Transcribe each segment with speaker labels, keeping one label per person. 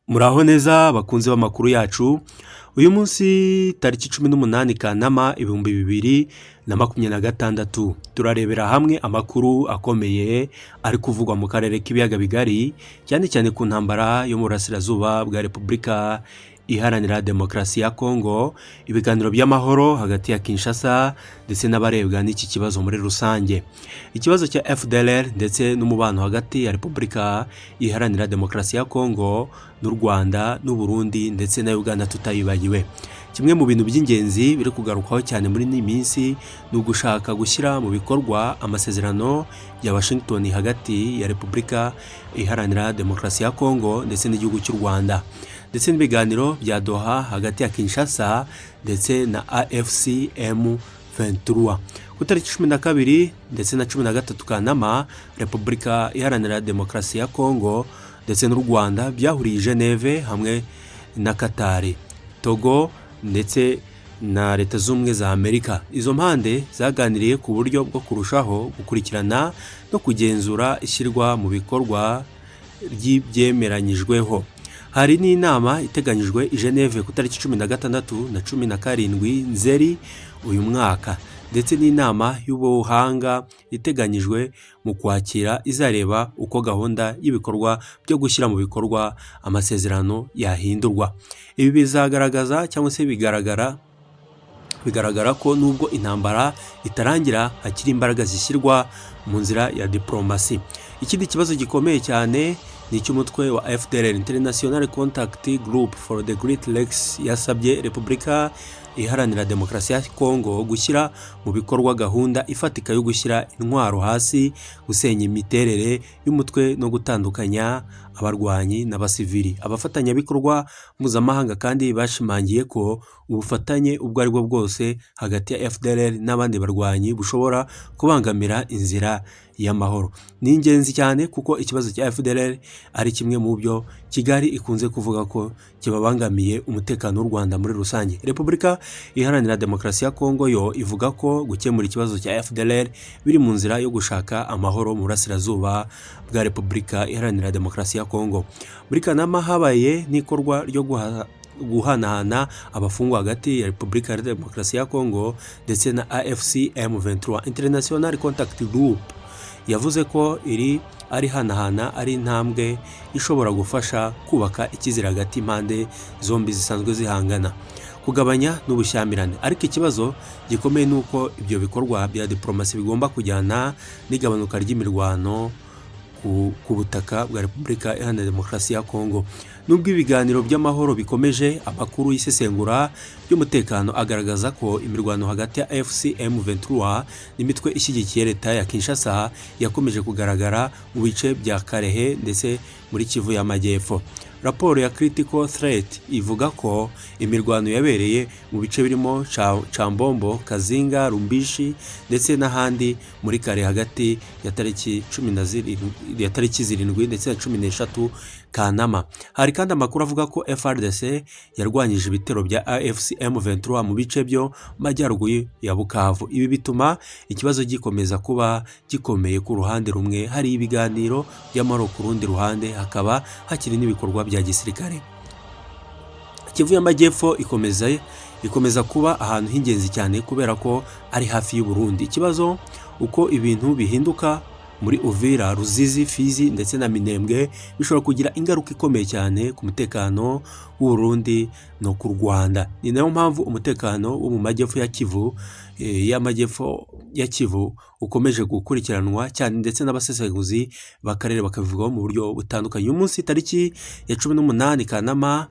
Speaker 1: Muraho neza bakunzi b'amakuru yacu, uyu munsi tariki 18 Kanama 2026, turarebera hamwe amakuru akomeye ari kuvugwa mu karere k'ibiyaga bigari, cyane cyane ku ntambara yo mu burasirazuba bwa Repubulika Iharanira Demokarasi ya Kongo, ibiganiro by'amahoro hagati ya Kinshasa ndetse n'abarebwa n'iki kibazo muri rusange. Ikibazo cya FDLR ndetse n'umubano hagati ya Repubulika Iharanira Demokarasi ya Kongo n'u Rwanda n'u Burundi ndetse na Uganda tutayibagiwe. Kimwe mu bintu by'ingenzi biri kugarukwaho cyane muri iyi minsi ni ugushaka gushyira mu bikorwa amasezerano ya Washington hagati ya Repubulika Iharanira Demokarasi ya Kongo ndetse n'igihugu cy'u Rwanda, ndetse n'ibiganiro bya Doha hagati ya Kinshasa ndetse na AFC M23. Ku itariki 12 ndetse na 13 Kanama, Repubulika Iharanira Demokarasi ya Kongo ndetse n'u Rwanda byahuriye i Geneve hamwe na Katari, Togo ndetse na Leta z'Ubumwe za Amerika. Izo mpande zaganiriye ku buryo bwo kurushaho gukurikirana no kugenzura ishyirwa mu bikorwa ry'ibyemeranyijweho. Hari n'inama iteganyijwe i Geneve ku itariki 16 na 17 Nzeri uyu mwaka, ndetse n'inama y'ubuhanga iteganyijwe mu Kwakira izareba uko gahunda y'ibikorwa byo gushyira mu bikorwa amasezerano yahindurwa. Ibi bizagaragaza cyangwa se bigaragara ko nubwo intambara itarangira, hakiri imbaraga zishyirwa mu nzira ya diporomasi. Ikindi kibazo gikomeye cyane ni icy'umutwe wa FDLR. International Contact Group for the Great Lakes yasabye Repubulika Iharanira Demokarasi ya Kongo gushyira mu bikorwa gahunda ifatika yo gushyira intwaro hasi, gusenya imiterere y'umutwe no gutandukanya abarwanyi n'abasivili. Abafatanyabikorwa mpuzamahanga kandi bashimangiye ko ubufatanye ubwo aribwo bwose hagati ya FDLR n'abandi barwanyi bushobora kubangamira inzira y'amahoro. Ni ingenzi cyane kuko ikibazo cya FDLR ari kimwe mu byo Kigali ikunze kuvuga ko kibabangamiye umutekano w'u Rwanda muri rusange. Repubulika Iharanira Demokarasi ya Kongo yo ivuga ko gukemura ikibazo cya FDLR biri mu nzira yo gushaka amahoro mu burasirazuba bwa Repubulika Iharanira Demokarasi ya Kongo. Muri Kanama habaye n'ikorwa ryo guhanahana abafungwa hagati ya Repubulika Iharanira Demokarasi ya Kongo ndetse na AFC M23. International Contact Group yavuze ko iri ari hanahana ari intambwe ishobora gufasha kubaka icyizere hagati y'impande zombi zisanzwe zihangana, kugabanya n'ubushyamirane. Ariko ikibazo gikomeye ni uko ibyo bikorwa bya diporomasi bigomba kujyana n'igabanuka ry'imirwano ku butaka bwa Repubulika Iharanira Demokarasi ya Kongo. Nubwo ibiganiro by'amahoro bikomeje, amakuru y'isesengura ry'umutekano agaragaza ko imirwano hagati ya AFC M23 n'imitwe ishyigikiye leta ya Kinshasa yakomeje kugaragara mu bice bya Kalehe ndetse muri Kivu y'Amajyepfo. Raporo ya Critical Threat ivuga ko imirwano yabereye mu bice birimo Chambombo, Kazinga, Rumbishi ndetse n'ahandi muri Kalehe hagati ya tariki 17, ya tariki 7 ndetse na 13 Kanama. Hari kandi amakuru avuga ko FARDC yarwanyije ibitero bya AFC M23 mu bice byo majyaruguru ya Bukavu. Ibi bituma ikibazo gikomeza kuba gikomeye: ku ruhande rumwe hari ibiganiro by'amahoro, ku rundi ruhande hakaba hakiri n'ibikorwa bya gisirikare. Kivu y'Amajyepfo ikomeza kuba ahantu h'ingenzi cyane kubera ko ari hafi y'u Burundi. Ikibazo uko ibintu bihinduka muri Uvira, Ruzizi, Fizi ndetse na Minembwe bishobora kugira ingaruka ikomeye cyane ku mutekano w'u Burundi no ku Rwanda. Ni nayo mpamvu umutekano wo mu majyepfo ya Kivu, y'amajyepfo ya Kivu, ukomeje gukurikiranwa cyane, ndetse n'abasesenguzi b'akarere bakabivugaho mu buryo butandukanye. Uyu munsi tariki ya 18 Kanama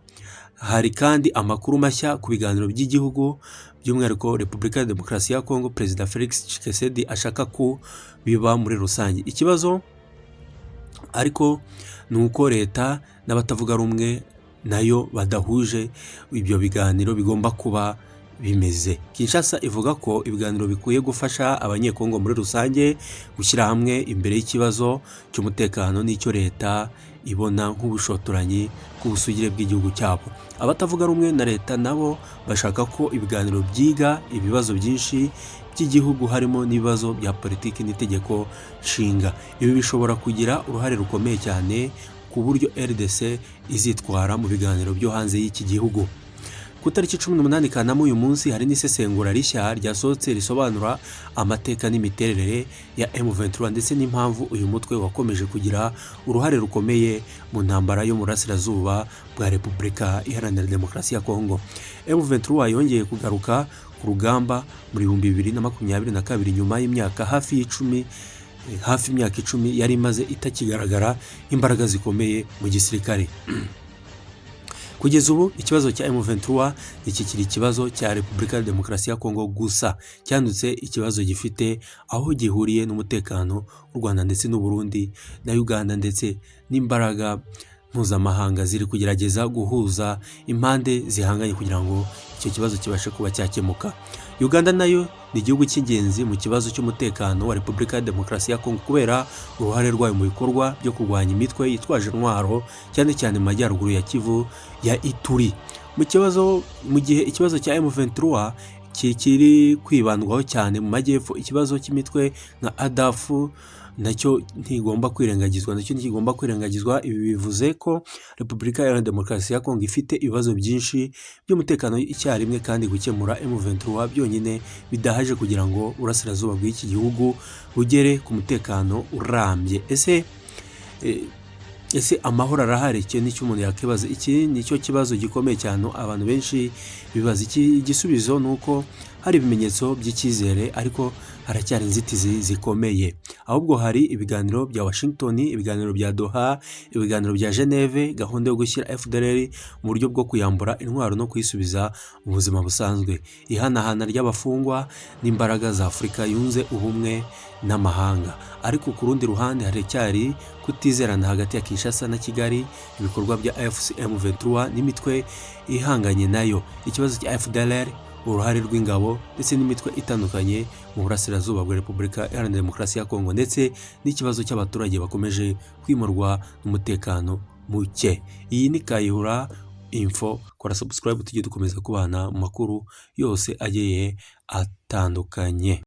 Speaker 1: hari kandi amakuru mashya ku biganiro by'igihugu, by'umwihariko Repubulika ya Demokarasi ya Kongo, Perezida Felix Tshisekedi ashaka ko biba muri rusange. Ikibazo ariko ni uko leta n'abatavuga rumwe nayo badahuje ibyo biganiro bigomba kuba bimeze. Kinshasa ivuga ko ibiganiro bikwiye gufasha Abanyekongo muri rusange gushyira hamwe imbere y'ikibazo cy'umutekano n'icyo leta ibona nk'ubushotoranyi bw'ubusugire bw'igihugu cyabo. Abatavuga rumwe na leta nabo bashaka ko ibiganiro byiga ibibazo byinshi by'igihugu, harimo n'ibibazo bya politiki n'itegeko nshinga. Ibi bishobora kugira uruhare rukomeye cyane ku buryo RDC izitwara mu biganiro byo hanze y'iki gihugu. Ku tariki 18 Kanama, uyu munsi, hari n'isesengura rishya ryasohotse risobanura amateka n'imiterere ya M23 ndetse n'impamvu uyu mutwe wakomeje kugira uruhare rukomeye mu ntambara yo mu burasirazuba bwa Repubulika Iharanira Demokarasi ya Kongo. M23 yongeye kugaruka ku rugamba muri 2022 nyuma y'imyaka hafi y'icumi, hafi imyaka 10 yari imaze itakigaragara imbaraga zikomeye mu gisirikare. Kugeza ubu ikibazo cya M23 ntikikiri ikibazo cya Repubulika ya Demokarasi ya Kongo gusa, cyandutse ikibazo gifite aho gihuriye n'umutekano w'u Rwanda ndetse n'u Burundi na Uganda, ndetse n'imbaraga mpuzamahanga ziri kugerageza guhuza impande zihanganye kugira ngo icyo kibazo kibashe kuba cyakemuka. Uganda nayo ni igihugu cy'ingenzi mu kibazo cy'umutekano wa Repubulika ya Demokarasi ya Kongo kubera uruhare rwayo mu bikorwa byo kurwanya imitwe yitwaje intwaro, cyane cyane mu majyaruguru ya Kivu ya Ituri. Mu gihe ikibazo cya M23 kikiri kwibandwaho cyane mu majyepfo, ikibazo cy'imitwe nka ADF nacyo ntigomba kwirengagizwa. Ibi bivuze ko Repubulika Iharanira Demokarasi ya Kongo ifite ibibazo byinshi by'umutekano icyarimwe, kandi gukemura M23 byonyine bidahagije kugira ngo uburasirazuba bw'iki gihugu bugere ku mutekano urambye. Ese amahoro arahari? Icyo nicyo umuntu yakwibaza. Iki nicyo kibazo gikomeye cyane abantu benshi bibaza. Iki igisubizo ni uko hari ibimenyetso by'icyizere, ariko haracyari inzitizi zikomeye. Ahubwo hari ibiganiro bya Washington, ibiganiro bya Doha, ibiganiro bya Geneve, gahunda yo gushyira FDLR mu buryo bwo kuyambura intwaro no kuyisubiza mu buzima busanzwe, ihanahana ry'abafungwa n'imbaraga za Afurika yunze ubumwe n'amahanga. Ariko ku rundi ruhande haracyari kutizerana hagati ya Kinshasa na Kigali, ibikorwa bya AFC M23 n'imitwe ihanganye nayo, ikibazo cya FDLR, uruhare rw'ingabo ndetse n'imitwe itandukanye mu burasirazuba bwa Repubulika Iharanira Demokarasi ya Kongo, ndetse n'ikibazo cy'abaturage bakomeje kwimurwa n'umutekano muke. Iyi ni Kayihura Info, kora subscribe tujye dukomeza kubana mu makuru yose agiye atandukanye.